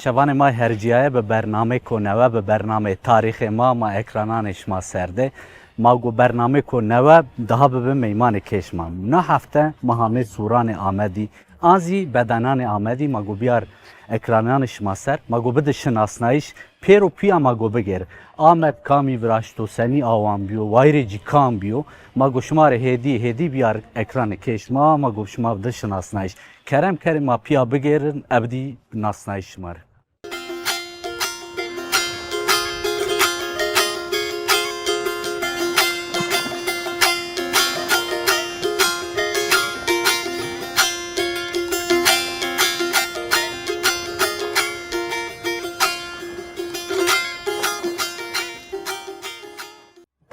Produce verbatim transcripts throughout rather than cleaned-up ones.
Şevanê ma hercîyaye bi bernameyêko newe, bi bernameyê tarîxê ma, ma ekrananê şima ser de. Ma go bernameyêko newe daha bibi meymanê keyê şima. Na hefte ma hamê sûranê Amedî, an zî bedenanê Amedî ma go biyar ekrananê şima ser, ma go bidi şinasnayîş, pêro pîya ma go bigêr. Amed kamî viraşto, senî awan bîyo, wayîrê cî kam bîyo, ma go şima rê hêdî hêdî biyar ekranê keyê şima, ma go şima bidi şinasnayîş. Kerem kerê ma pîya bigêrin, ebdî nasnayîş şima rê.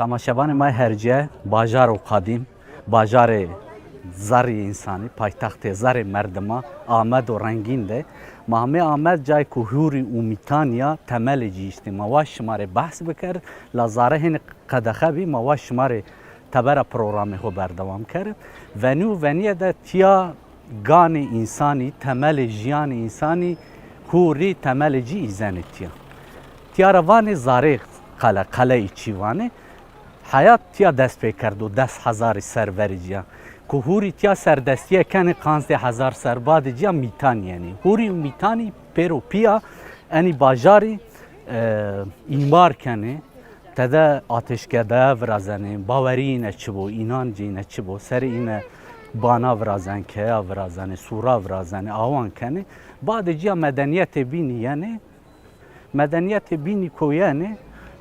Temaşevanê ma hercîye, bajaro qedîm, bajarê zerrî însanî, paytextê zerrê merdima, Amed û rengîn de. Ma hamê Amed cayêko hûrî û mîtanî ya, temelê cî îştî. Ma waşt şima rê behs biker, la zare hênî qedexe bî, ma waşt şima rê tebera programê xo berdewam kerin. Venî û venîye de tîya ganê însanî, temelê jîyanê însanî, hûrî temelê cî îzenê tîya. Tîya ra vanê Zarê Qele, Qele Îçî vanê. Heyat tîya dest pê kerdo, des hezarî ser verê cîya. Ku hûrî tîya serdestîye kenê, panzdeh hezar ser badê cîya mîtanî yenê. Hûrî û mîtanî pêro pîya enî bajarî, e, îmar kenê. Tede ateşkêdaya virazenê, bawerî îne çi bo, înancê îne çi bo, serê îne bana virazen, keya virazenê, sûra virazenê, awan kenê. Badê cîya medenîyetê bînî yenê. Medenîyetê bînî ko yenê,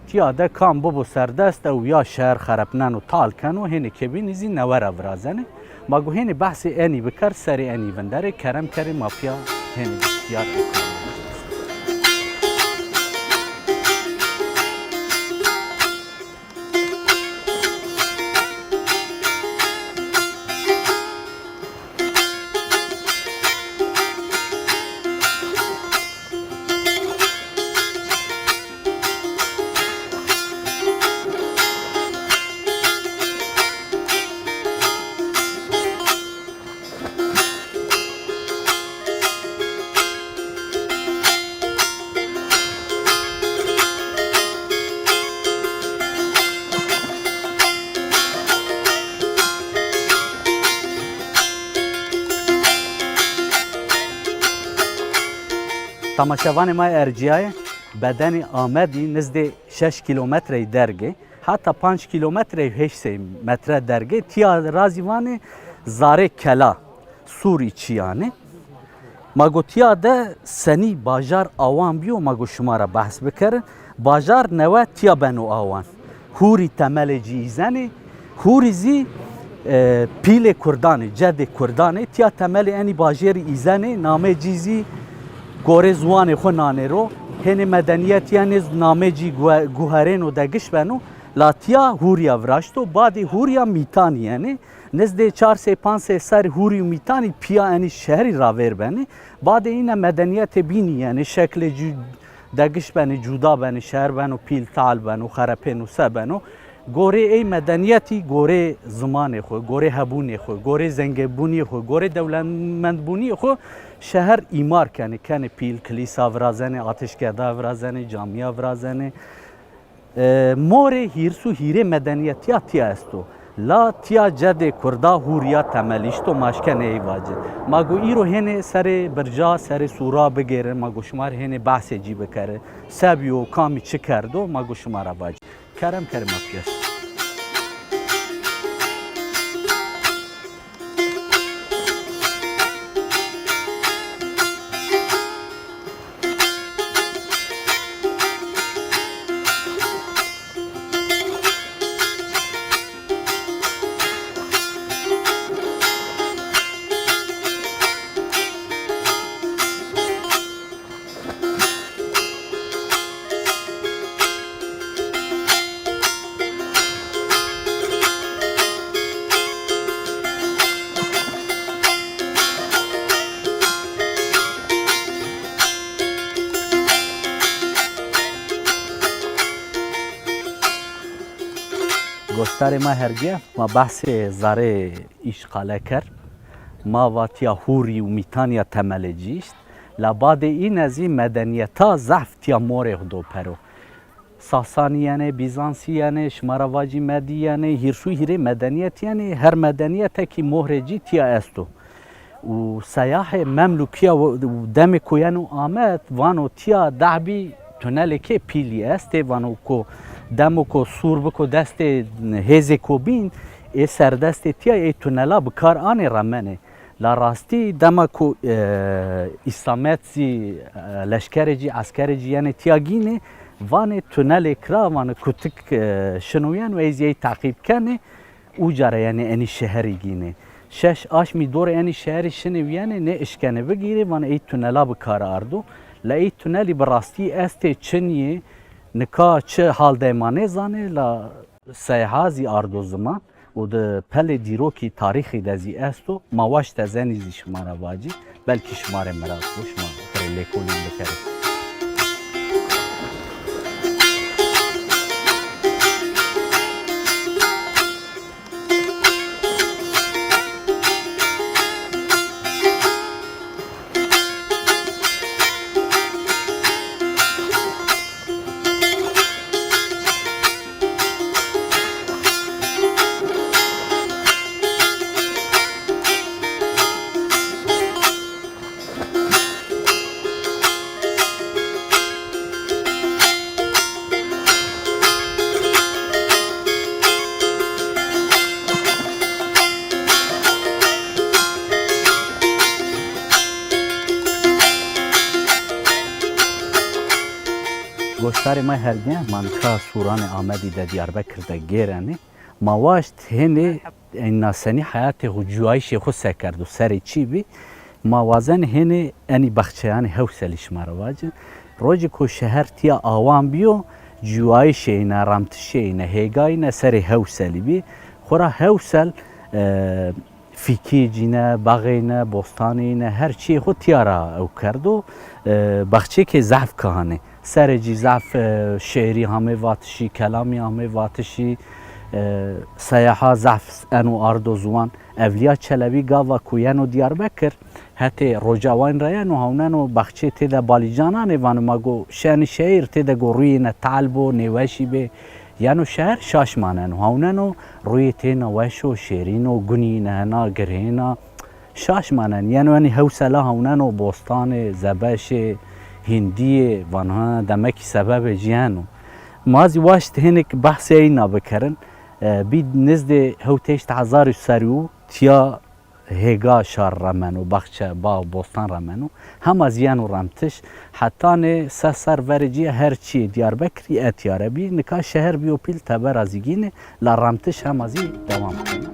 tîya de kam bibo serdest ew ya şeher xerepneno, tal keno, hênê ke bînî zî newe ra virazenê. Ma go hênê behsê enî biker, serê enî vinderê, kerem kerê ma pîya hênê dîyar bikerê. Temaşevanê ma ercîyaye, bedenê Amedî nizdê şeş kîlometreyî derg ê, heta panc kîlometre û heşt sey metre derg ê, tîya ra zî vanê Zarê Kela, Sûr Îçî yanî. Ma go tîya de senî bajar awan bîyo, ma go şima ra behs bikerin. Bajar newe tîya beno awan. Hûrî temelê cî îzenê, hûrî zî, e, pîlê kurdan ê, cedê kurdan ê. Tîya temelê enî bajêrî îzenê, namê cî zî gorê ziwanê xo nanê ro. Hênê medenîyet yenê, namê cî guhe-, guherêno, degiş beno. La tîya hûrîya viraşto, badê hûrîya mîtanî yenê. Nizdê çar sey panc sey serrî hûrî û mîtanî pîya enî şeherî ravêr benê. Badê îne medenîyetê bînî yenê, şeklê cû-, degiş benê, cuda benê, şeher beno, pîl tal beno, xerepêno, se beno. Gorê ey medenîyetî, gorê zimanê xo, gorê hebûnê xo, gorê zenginbûnîyê xo, gorê dewlemendbûnîyê xo şeher îmar kenê, kenê pîl, kilîsa virazenê, ateşkêda virazenê, camîya virazenê. E, morê hîrs û hîrê medenîyetîya tîya esto. La tîya cedê kurda hûrîya temelîşto, ma eşkenê ey vacê. Ma go îro hênê serê birca, serê sûra bigêrin, ma go şima rê hênê behsê cî bikerin. Se bîyo, kamî çi kerdo, ma go şima ra vacê. Kerem kerê ma pîya. Goştarê ma hergîye, ma behsê Zarê Îç Qele kerd. Ma va tîya hûrî û mîtanîya temelê cî îşt. La badê îne zî medenîyeta zehf tîya Morê xo do pero. Sasanî yenê, Bîzansî yenê, şima ra vacî Medî yenê, hîrsû hîrê medenîyet yenê, her medenîyetekî Mohrê cî tîya esto. Û seyahê Memlûkîya wo-, demê ku yeno Amed, vano tîya dehbî tunelêkê pîlî estê, vano ku demo ku sûr biko destê hêzêko bîn, ê serdestê tîya ê tunela bi kar anê remenê. La rastî dema ku, e, Îslamet zî, e, leşkerê cî, eskerê cî yenê tîya gînê, vanê tunelêk ra, vanê kutik, e, şino yeno, ey zî ey teqîb kenê, uca ra yenê enî şeherî gînê. Şeş aşmî dorê enî şeherî şinê wîyenê, nêişkenê bigîrê, vanê ey tunela bi kar ardo. La ey tunelî bi rastî estê, çinî yê, nika çi hal de ma nêzanê, la Seyaha zî ardo ziman û di pelê dîrokî tarîxî de zî esto. Ma waşt ez enî zî şima ra vacî. Belkî şima rê mirad bo, şima xwu rê lêkolîn bikerê. Goştarê ma hergê, ma nika sûranê Amedî de, Diyarbekir de gêrenê. Ma waşt hênê, ey nasenî heyatê xwu, cuyayîşê xwu se kerdo, serê çî bî. Ma wazenê hênê enî baxçeyanê Hewselî şima ra vacî. Rojê ku şeher tîya awan bîyo, cuyayîşê îne, remtişê îne, hêga îne serê Hewselî bî. Xwura Hewsel, e, fîkî cîne, baxê îne, bostanê îne, her çîyê xwu tîya ra ew kerdo. E, baxçêkê zehf kahanê. Serê cî zehf, e, şêrî hamê vatişî, kelamî hamê vatişî, e, seyaha zehf eno ardo ziwan. Evlîya Çelebî gava ku yeno Diyarbekir, hetê Rocawayn ra yeno, hawneno baxçê têde balîcan anê, vano ma go şenî şehîr, têde go rûyê îne tal bo, nêweşî bê. Yeno şeher şaş maneno, hawneno rûyê têna weş o, şêrîn o, gunî îne hena, girhêna. Şaş manen. Yeno enî Hewsela hawneno bostanê, zebeşê, hîndîyê, van ha, demekî sebebê cî yeno. Ma zî waşt hênik behsê eyna bikerin. E, bî nizdê hewt heşt hezar û serî û tîya hêga şar remeno, baxçe, bax, bostan remeno. Hema zî yeno remtiş. Hetanê se serr verê cî her çîyê Diyarbekirî etîya ra bî. Nika şeher bîyo pîl, tebera zî gînê. La remtiş hema zî dewam keno.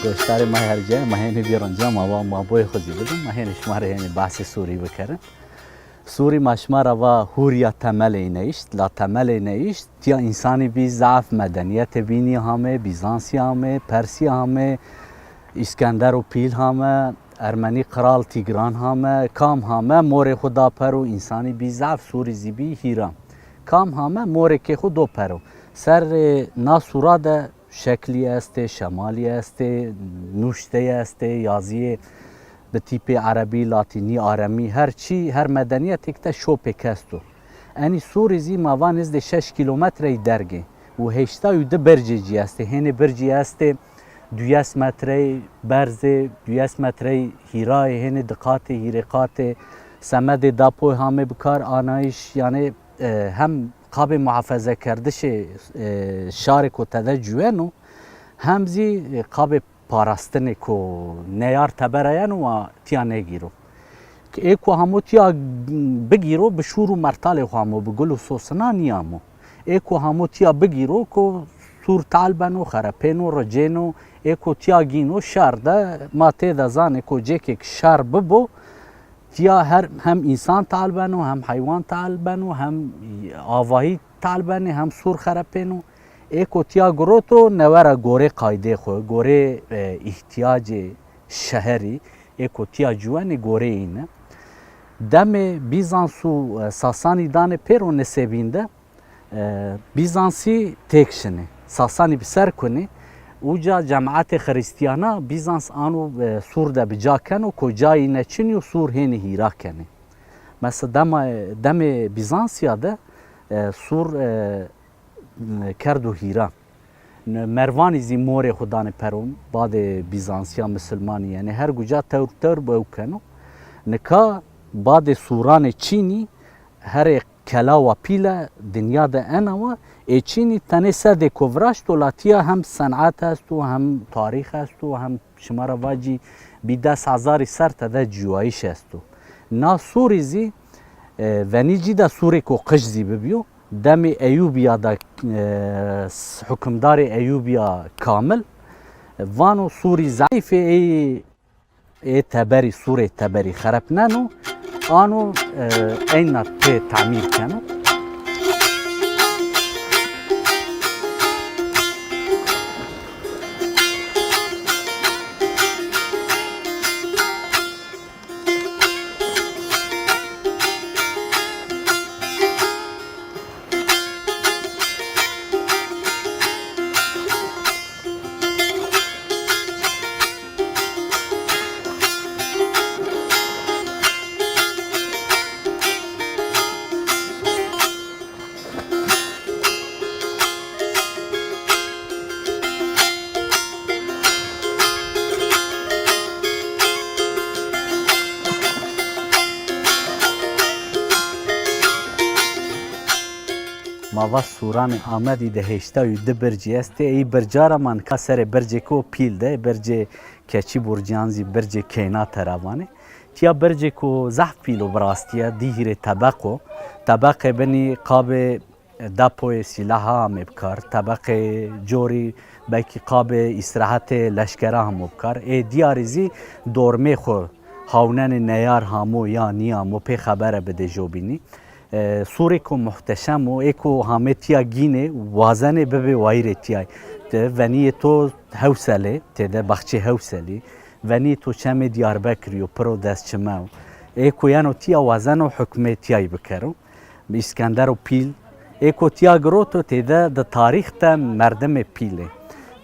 Goştarê ma herce, ma hênî vîr onca, ma va ma boyê xwu zî bidin, ma hênî şima rê hênî behsê Sûrî bikerin. Sûrî ma şima ra va Hûrîya temelê îne îşt, la temelê îne îşt, tîya însanî bî zaf, medenîyetê bînî hame, Bîzansî hame, Persî hame, Îskender û pîl hame, Ermenî qral Tîgran hame, kam hame, morê xwu da pero, însanî bî zaf, Sûrî zî bî hîra. Kam hame, morêkê xwu do pero. Serê na sûra de şeklî estê, şemalî estê, nuşteyî estê, yazîyê bi tîpê erebî, latînî, aremî, her çî, her medenîyetêk de şopêk esto. Enî sûrî zî ma va nizdê şeş kîlometreyî derg ê û heştay û di bircê cî estê. Hênê bircî estê duyes metreyî berzê, duyes metreyî hîrayê, hênê di qatê, hîrê qatê, semedê dapoy hamê bi kar anayîş, yanî, e, hem qabê muhafezekerdişê, e, şarêko tede cuweno, hem zî, e, qabê parastinêko neyar teber a yeno wa tîya nêgîro. Ê ku hamo tîya bigîro, bi şûr û mertalê xo hamo, bi gul û sosina nîyamo. Ê ku hamo tîya bigîro, ko sûr tal beno, xerepêno, ricêno, ê ku tîya gîno şer de, ma têde zanê ko cêkêk şer bibo, tîya her hem însan tal beno, hem heywan tal beno, hem avahî tal benê, hem sûr xerepêno. Ê ku tîya giroto, newe ra gorê qaydê xo, gorê, e, îhtîyacê şeherî, ê ku tîya ciwenê gorê îne. Demê Bîzans û, e, Sasanî danê pêro nisêbîn de, e, Bîzansî têk şinê. Sasanî bi ser kunê. Uca cematê Xirîstîyana Bîzans ano, e, sûr de bi ca keno, ko cayî ne çinî yo, sûr hênî hîra kenê. Mesela dema, demê Bîzansîya de, e, sûr, e, kerdo hîra. N-, Mervanî zî morê xo danê peron, badê Bîzansîya misilmanî, yanî her guca tewr tewr bi ew keno. Nika badê sûranê çînî herê kelawa pîle dinya de ena wa, ê çînî tenê sedêko viraşto, la tîya hem senat esto, hem tarîx esto, hem şima ra vacî bî des hezarî ser tede cuyayîş esto. Na sûrî zî, e, venî cî de sûrêko qij zî bibîyo. Demê Eyûbîya de, e, s-, hukimdarê Eyûbîya Kamil, e, vano sûrî zeîf ê, ê, ê teberî, sûrê teberî xerepneno, ano, e, eyna pê temîr keno. Ma va sûranê Amedî de heştay û di bircî estê. Ey birca ra ma nika serê bircêko pîl de, bircê Keçî Burcu yan zî bircê Keyna tera vanê. Tîya bircêko zehf pîl o bi rastîye, dî hîrê tebeq o. Tebeqê binî qabê depoyê sîlaha amê bi kar, tebeqê corî belkî qabê îstirahetê leşkera hamo bi kar. Ê dîyarî zî dormê xo hawnenê neyar hamo ya nîyamo pê xebere bidê jobînî. E, sûrêko muhteşem o, ê ko hamê tîya gînê, wazenê bibê wayîrê tîyay. Ti venîyê to Hewselê, têde baxçê Hewselî, venîyê to çemê Diyarbekirî yo, piro destçime o. Ê ko yeno tîya wazeno hukmê tîyay bikero. Îskendero Pîl, ê ko tîya giroto têde di tarîx de merdimê pîl ê.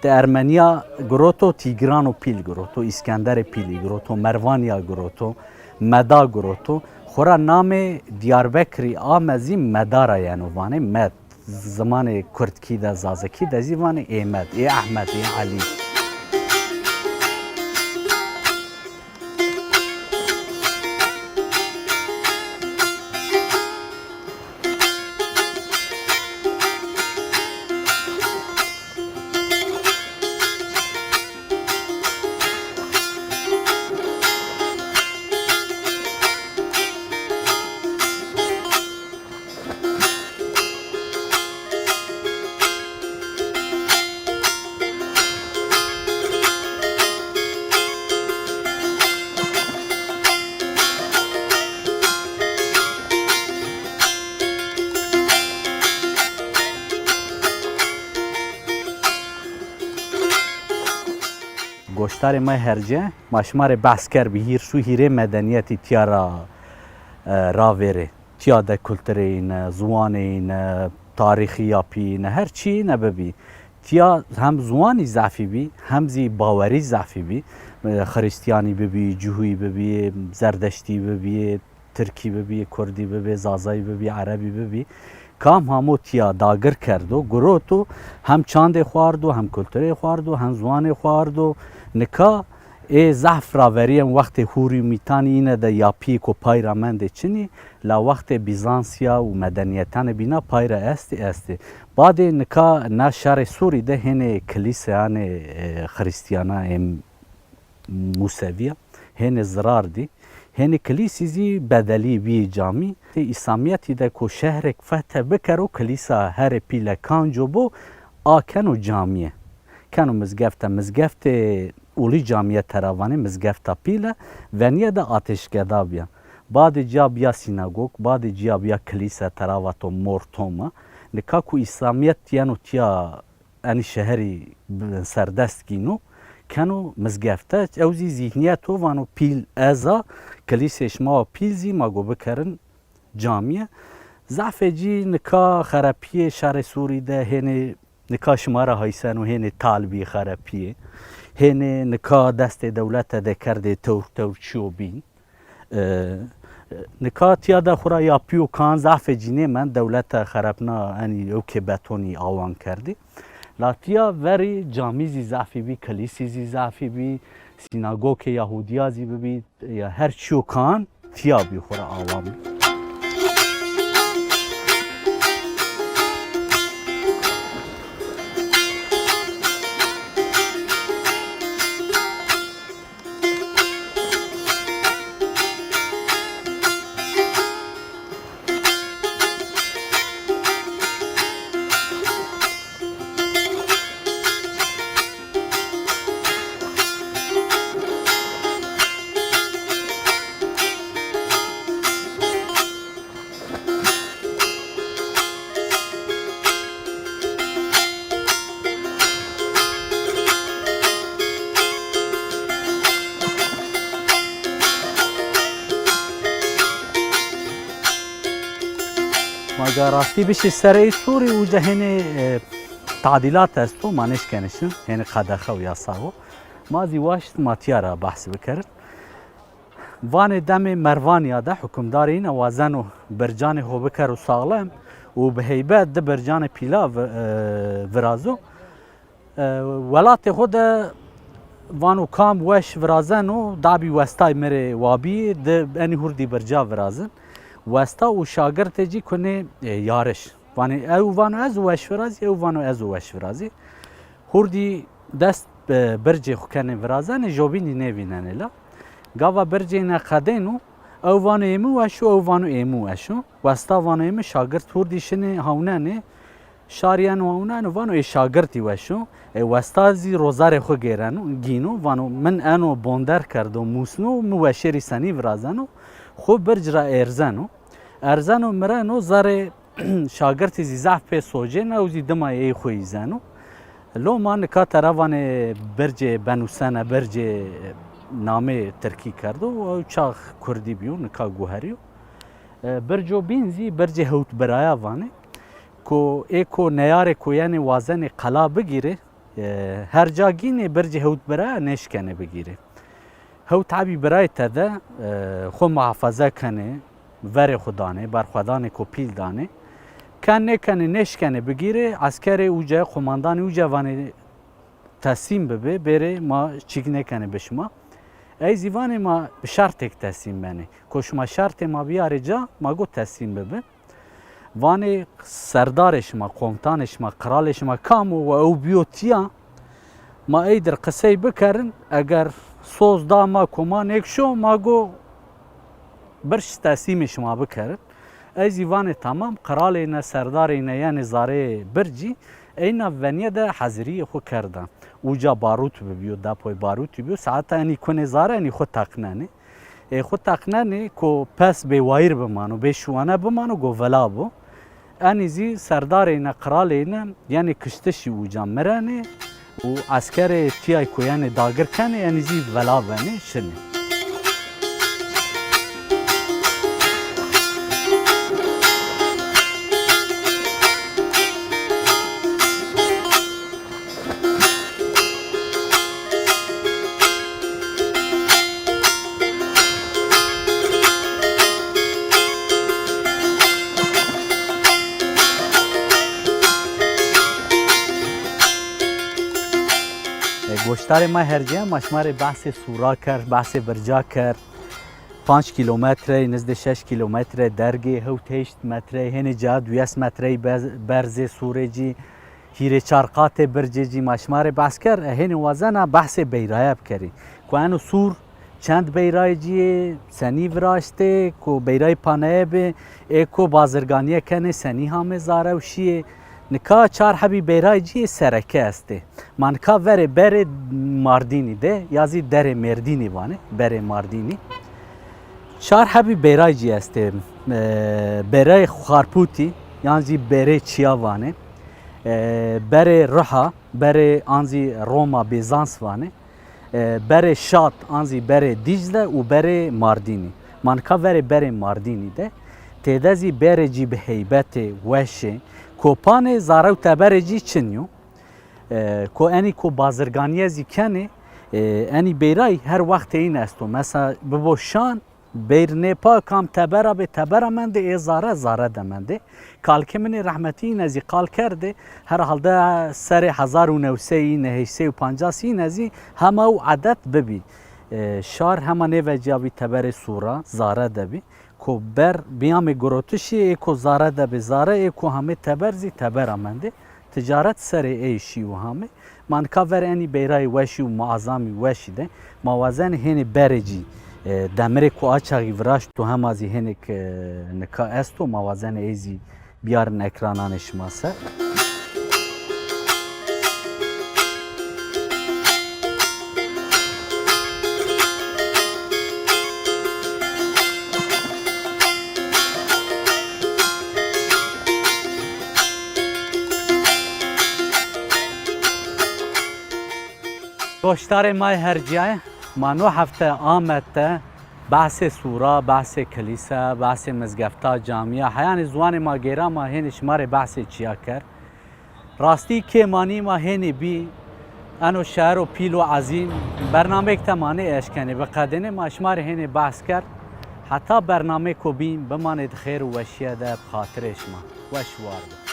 Di Ermenîya giroto, Tîgrano Pîl giroto, Îskenderê Pîlî giroto, Mervanîya giroto, Meda giroto. Xora namê Diyarbekirî ame zî Meda ra yeno vanê Med. Zimanê kurdkî de, zazakî de zî vanê Êmed, ê Ehmed, ê Elî. Goştarê ma herce, ma şima rê behs kerbî hîr şu hîrê medenîyetî tîya ra, e, ravêrê. Tîya de kulturê îne, ziwanê îne, tarîxî yapî îne, her çî îne bibî. Tîya hem ziwanî zafî bî, hem zî bawerî zafî bî. E, Xirîstîyanî bibî, Cuhûyî bibî, Zerdeştî bibî, Tirkî bibî, Kurdî bibî, Zazayî bibî, Erebî bibî. Kam hamo tîya dagir kerdo, giroto, hem çandê xo ardo, hem kulturê xo ardo, hem ziwanê xo ardo. Nika Ê zehf raverîyen wextê Hûrî û Mîtanî îne de yapîyêko pay ra mendê çinî, la wextê Bîzansiya û medenîyetanê bîna pay ra estî, estî. Badê nika na şarê Sûrî de hênê kilîseyanê, e, Xirîstîyana ê Musevîya, hênê zirar dî. Hênê kilîsî zî bedelî bîyê camî. Tê Îslamîyetî de ko şehrêk fethe bikero, kilîsa herê pîle kanco bo, a keno camîye. Keno mizgefte, mizgeftê Ulî Camîye tera vanê, mizgefta pîle, venîye de ateşgeda bîya. Badê cîya bîya sînagog, badê cîya bîya kilîse, tera vato Mor Toma. Nika ku Îslamîyet yeno tîya enî şeherî bi-, serdest gîno, keno mizgefte. Ew zî zîhnîyeto, vano pîl ez a, kilîsê şima wa pîl zî ma go bikerin camîye. Zafê cî nika xerepîyê şarê Sûrî de hênê nika şima ra hayseno, hênê tal bî xerepîyê. Hênê nika destê dewlete de kerdê tewr tewr çîyo bîn. E, nika tîya de xwu ra yapîyo kan zafê cînê mend, dewlete xerepna enî ewkê betonî awan kerdî. La tîya verî camî zî zafî bî, kilîsî zî zafî bî, sînagogê Yahudîya zî bibî, ya her çîyo kan tîya bî xwu ra awan bî. Ma ga rastî bişî sereyê Sûrî, uca hênê, e, tadîlat esto, ma nêşkenê şin, hênê qedexe û yasa o. Ma zî waşt ma tîya ra behs bikerin. Vanê demê Mervanîya de hukimdarê îne wazeno bircanê xo bikero saxlem û bi heybet di bircanê pîla vi-, e, virazo. E, welatê xo de vano kam weş virazeno, dabî westay mi rê wabî, di enî hurdî birca virazin. Westa û şagirtê cî kunê, e, yariş. Vanê, ew vano ez weş virazî, ew vano ez weş virazî. Hurdî dest, e, bircê xwu kenê virazenê, jobînî nêvînenê la. Gava bircê îne qedêno, ew vano ê mi weş o, ew vano ê mi weş o. Westa vano ê mi, şagirt hurdî şinê hawnenê, şarî eno hawneno, vano ê şagirtî weş o. Ê westa zî rozarê xwu gêreno, gîno, vano min eno bonder kerdo, musno, mi weşêrî senî virazeno, xwu birc ra erzeno. Erzeno mireno, zerê şagirtî zî zaf pê socêne, ew zî dima ey xo îzeno. Loma nika tera vanê bircê benusene, bircê namê tirkî kerdo, ew çax kurdî bîyo, nika guherîyo. E, birco bîn zî bircê hewtbiraya vanê. Ko ê ko neyarê ko yenê wazenê qela bigîrê, E, her ca gînê bircê hewtbiraya nêşkenê bigîrê. Hewt hebî birayê tede, e, xwu muhafaza kenê, verê xwu danê, berxwedanê ko pîl danê. Ken nêkenê, nêşkenê bigîrê, eskerê uca, qomandanê uca vanê teslîm bibê, bêrê ma çîk nêkenê bi şima. Ey zî vanê ma bi şertêk teslîm benê. Ko şima şertê ma biyarê ca, ma go teslîm bibin. Vanê serdarê şima, komutanê şima, qiralê şima kam o, wa ew biyo tîya, ma ey dir qisey bikerin, eger soz da ma ko ma nêkşo, ma go birç teslîmê şima bikerin. Ey zî vanê tamam, qiralê îne, serdarê îne, yenê zarê bircî, eyna venîye de hezirîyê xwu kerda. Uca barût bibiyo, depoyê barûtî biyo, saeta enî kunê zare enî xwu teqnenê. Ê xwu teqnenê ko pes bêwayîr bimano, bêşiwane bimano, go vila bo. Enî zî serdarê îne, qiralê îne, yenê kiştişî uca mirenê û eskerê tîyay ko yenê dagir kenê, enî zî vila benê, şinê. E, goştarê ma hercîye, ma şima rê behsê sûra kerd, behsê birca kerd. Panc kîlometre, nizdê şeş kîlometre dergê, hewt heşt metre, hênî ca duyes metreyî bez-, berzê sûrê cî, hîrê çar qatê bircê cî ma şima rê behs kerd. E, hênî wazena behsê beyraye bikerî. Ku eno sûr çend beyrayê cî yê, senî viraştê, ku beyrayê paneye bi, ê ku bazirganîye kenê, senî hamê zare û şîyê. Nika çar hebî beyrayê cî yê sereke estê. Ma nika verê berê Mardînî de, ya zî derê Mêrdînî vanê, berê Mardînî. Çar hebî beyrayê cî estê. E, beyrayê Xarpûtî, yan zî berê Çiya vanê. E, berê Riha, berê an zî Roma, Bîzans vanê. E, berê Şat, an zî berê Dîcle û berê Mardînî. Ma nika verê berê Mardînî de. Têde zî berê cî bi heybetê, weşê. Kopanê zare û teberê cî çin yo. E, ko enî ko bazirganîye zî kenê, e, enî beyray her wext êyîn esto. Mesela bibo şan, beyr nêpa, kam tebera bê, tebera mendê, ê zare, zare de mendê. Kalkê min ê rehmetî îne zî qal kerdê, herhalde serê hezar û new sey îne, heşt sey û pancas îne zî hema ew edet bibî. E, şar hema nêvecîyabî teberê sûra, zare de bî. Ko ber bîyamê girotişî, ê ko zare de bê zare, ê ko hamê teber zî tebera mendê. Ticaret serê ey şî û hamê. Ma nika ver enî beyrayê weşî û muazamî weşî de. Ma wazenê hênê berê cî, e, demirê ku a çaxî viraşto hema zî hênêk, e, nika esto, ma wazenê ey zî biyarin ekrananê şima ser. Goştarê ma yê hercîyaye, ma no hefte Amed de behsê sûra, behsê kilîse, behsê mizgefta, camîya, heyanê ziwanê ma gêra, ma hênî şima rê behsê çiya kerd. Rastî kêmanî ma hênî bî, eno şehro pîl û ezîm, bernameyêk de ma nêeşkenê biqedênê, ma şima rê hênî behs kerd. Heta bernameyêko bîn bimanê di xêr û weşîye de bi xatirê şima. Weş û war be.